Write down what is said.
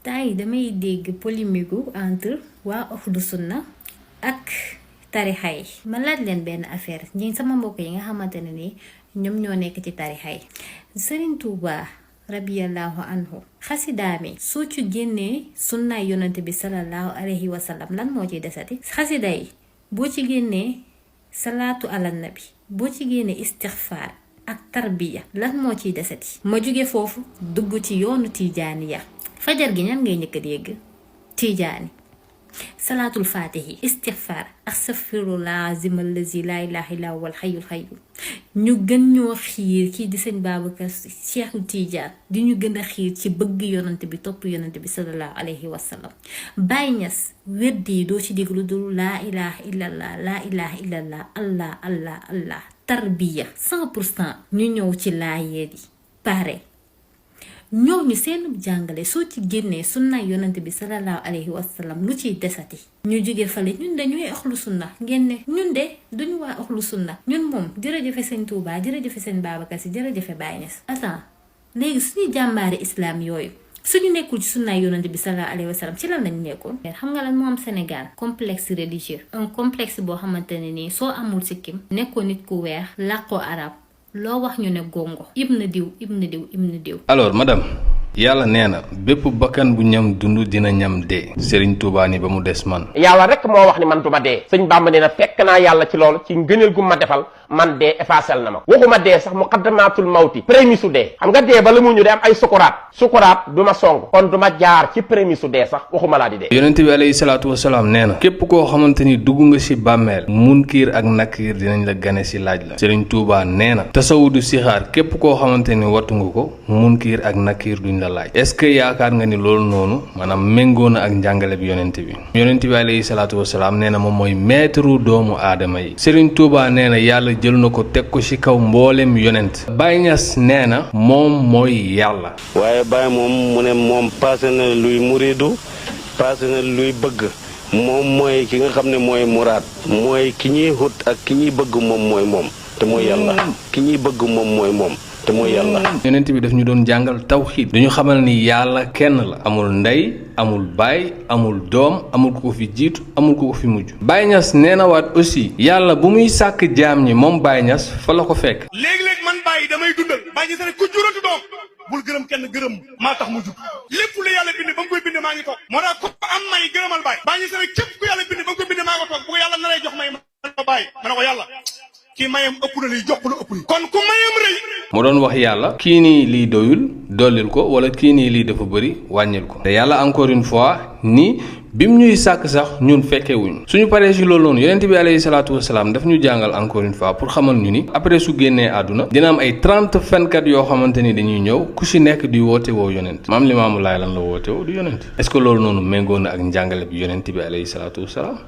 temps yi damay dégg polémique entre waa ahlu sunna ak tarixa yi ma laaj leen benn affaire ñi sama mbokk yi nga xamante ne ni ñoom ñoo nekk ci tarixa yi. Serigne Touba rabiyallahu anhu xasidaami soo ci génnee sunnaay yonante bi sallallahu alayhi wa sallam lan moo ciy desati. xasida yi boo ci génnee salaatu ala nabi, boo ci génnee istixfaar ak tarbiya lan moo ciy desati. ma jóge foofu dugg ci yoonu tijaaniya. fajar gi ñan ngay njëkk a dégg? tijaani. salaatul faatihi, istixfaar, astaghfirullah azim allazi laa ilaaha illa huwal hayyul qayyum. ñu gën ñoo xiir kii di sëñ Babacar Cheikhu Tijaan di ñu gën a xiir ci bëgg yonante bi, topp yonante bi sallallahu alayhi wa sallam. Baay Ñas weddi yi doo ci dégg lu dul laa ilaaha illallah, laa ilaaha illallah, allah allah allah. tarbiya 100%. ñu ñëw ci laayeen yi pare. ñooñu seen jàngale soo ci génnee sunna yonante bi sallallahu alayhi wa sallam lu ciy desati. ñu jóge fale ñun de ñooy axlu sunna ngeen ne ñun de duñu waa axlu sunna. ñun moom jërëjëfe sëñ Touba, jërëjëfe sëñ Babacar Si, jërëjëfe Baye Niass. attends léegi suñu jàmbaari islam yooyu suñu nekkul ci sunna yonante bi sallallahu alayhi wa sallam ci lan lañ nekkoon. xam nga lan moo am Sénégal complexe religieux, un complexe boo xamante ne nii soo amul sikkim nekkoo nit ku weex làkkoo arab loo wax ñu ne gongo ibna diw ibna diw ibna diw. alors madame, yàlla nee na bépp bakkan bu ñam dund dina ñam dee. Serigne Touba ni ba mu des man. yàlla rek moo wax ni man duma dee. sëñ Bàmba nee na fekk naa yàlla ci loolu ci ngëneel gu ma defal man dee effacel na ma. waxuma dee sax muqaddamatul mawti prémisse u dee. xam nga dee ba la mu ñu de am ay sukuraat du ma song kon du ma jaar ci prémisse u dee sax waxuma laa di dee. yonente bi alayhi salaatu wasalaam nee na képp koo xamante ni dugg nga si bàmmeel munkiir ak nakiir dinañ la gane si laaj la. Serigne Touba nee na tasawudu sixaar képp koo xamante ni wattu nga ko munkiir ak nakiir duñ la laaj. est-ce que yaakaar nga ni loolu noonu maanaam méngoo na ak njàngale bi yonente bi alayhi salaatu wasalaam nee na moom mooy maître doomu aadama yi. Serigne Touba nee na yàlla jël na ko teg ko ci kaw mboolem yonent. Baye Niass nee na moom mooy yàlla. waaye Baye moom mu ne moom passé na luy muridu passé na luy bëgg moom mooy ki nga xam ne mooy muraad mooy ki ñuy xut ak ki ñuy bëgg moom mooy moom te mooy yàlla ki ñuy bëgg moom mooy moom te mooy yàlla. yonent bi daf ñu doon jàngal tawxiid dañu xamal ni yàlla kenn la, amul ndey amul baay amul doom amul ku ko fi jiitu amul ku ko fi mujj. Baye Niass nee na waat aussi yàlla bu muy sàkk jaam ñi moom Baye Niass fa la ko fekk. léegi-léegi man Baye damay dundal Baye Niass rek ku jurati doom bul gërëm kenn gërëm maa tax mu jug lépp lu yàlla bind ba mu koy bind maa ngi toog moo tax ko am may gërëmal Baye. Baye Niass rek képp ku yàlla bind ba mu koy bind maa ko toog bu ko yàlla naree jox may ma Baye ma ne ko yàlla kii mayam ëpp na lii jox ko lu ëpp lii kon ku mayam rëy. mu doon wax yàlla kii nii lii doyul dollil ko wala kii nii lii dafa bëri wàññil ko. te yàlla encore une fois ni bim ñuy sàkk sax ñun fekkewuñu. suñu paree si loolu noonu yonent bi alayhi salaatu wasalaam daf ñu jàngal encore une fois pour xamal ñu ni après su génnee àdduna dina am ay 30 fenkat yoo xamante ni dañuy ñëw ku si nekk di woote woo yonent. maam Limaamu Laay lan la woote woo du yonent. est-ce que loolu noonu méngoo na ak njàngale bi yonent bi alayhi salaatu wasalaam.